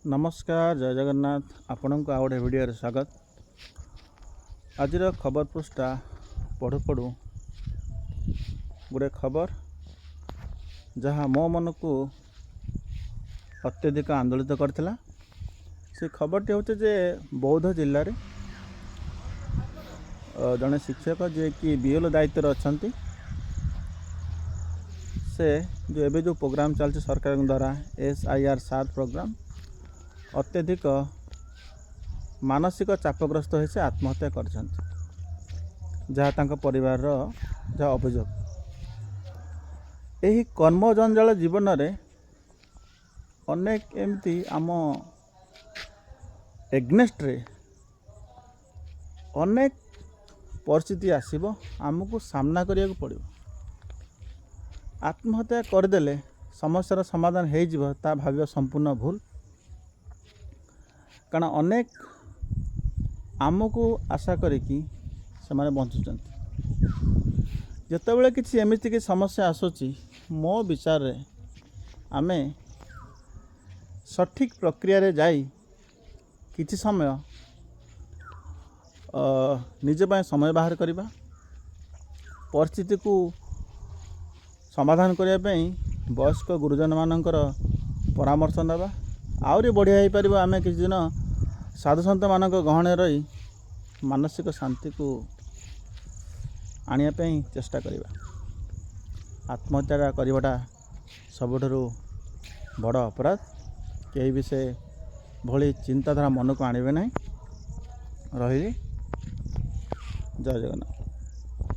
ନମସ୍କାର, ଜୟ ଜଗନ୍ନାଥ। ଆପଣଙ୍କୁ ଆଉ ଗୋଟେ ଭିଡ଼ିଓରେ ସ୍ୱାଗତ। ଆଜିର ଖବର ପୃଷ୍ଠା ପଢ଼ୁ ପଢ଼ୁ ଗୋଟେ ଖବର ଯାହା ମୋ ମନକୁ ଅତ୍ୟଧିକ ଆନ୍ଦୋଳିତ କରିଥିଲା। ସେ ଖବରଟି ହେଉଛି ଯେ ବୌଦ୍ଧ ଜିଲ୍ଲାରେ ଜଣେ ଶିକ୍ଷକ, ଯିଏକି ବିଏଲ୍ଓ ଦାୟିତ୍ୱରେ ଅଛନ୍ତି, ସେ ଯେଉଁ ଏବେ ଯେଉଁ ପ୍ରୋଗ୍ରାମ୍ ଚାଲିଛି ସରକାରଙ୍କ ଦ୍ୱାରା, SIR 7 programme, ଅତ୍ୟଧିକ ମାନସିକ ଚାପଗ୍ରସ୍ତ ହୋଇ ସେ ଆତ୍ମହତ୍ୟା କରିଛନ୍ତି, ଯାହା ତାଙ୍କ ପରିବାରର ଯାହା ଅଭିଯୋଗ। ଏହି କର୍ମଜଞ୍ଜାଳ ଜୀବନରେ ଅନେକ ଏମିତି ଆମ ଏଗନେଷ୍ଟରେ ଅନେକ ପରିସ୍ଥିତି ଆସିବ, ଆମକୁ ସାମ୍ନା କରିବାକୁ ପଡ଼ିବ। ଆତ୍ମହତ୍ୟା କରିଦେଲେ ସମସ୍ୟାର ସମାଧାନ ହେଇଯିବ, ତା ଭାବିବା ସମ୍ପୂର୍ଣ୍ଣ ଭୁଲ। କାରଣ ଅନେକ ଆମକୁ ଆଶା କରିକି ସେମାନେ ବଞ୍ଚୁଛନ୍ତି। ଯେତେବେଳେ କିଛି ଏମିତି କିଛି ସମସ୍ୟା ଆସୁଛି, ମୋ ବିଚାରରେ ଆମେ ସଠିକ୍ ପ୍ରକ୍ରିୟାରେ ଯାଇ କିଛି ସମୟ ନିଜ ପାଇଁ ସମୟ ବାହାର କରିବା, ପରିସ୍ଥିତିକୁ ସମାଧାନ କରିବା ପାଇଁ ବୟସ୍କ ଗୁରୁଜନମାନଙ୍କର ପରାମର୍ଶ ନେବା। ଆହୁରି ବଢ଼ିଆ ହେଇପାରିବ, ଆମେ କିଛି ଦିନ ସାଧୁସନ୍ଥମାନଙ୍କ ଗହଣରେ ରହି ମାନସିକ ଶାନ୍ତିକୁ ଆଣିବା ପାଇଁ ଚେଷ୍ଟା କରିବା। ଆତ୍ମହତ୍ୟା କରିବାଟା ସବୁଠାରୁ ବଡ଼ ଅପରାଧ। କେହି ବି ସେ ଭଳି ଚିନ୍ତାଧାରା ମନକୁ ଆଣିବେ ନାହିଁ। ରହିଲି, ଜୟ ଜଗନ୍ନାଥ।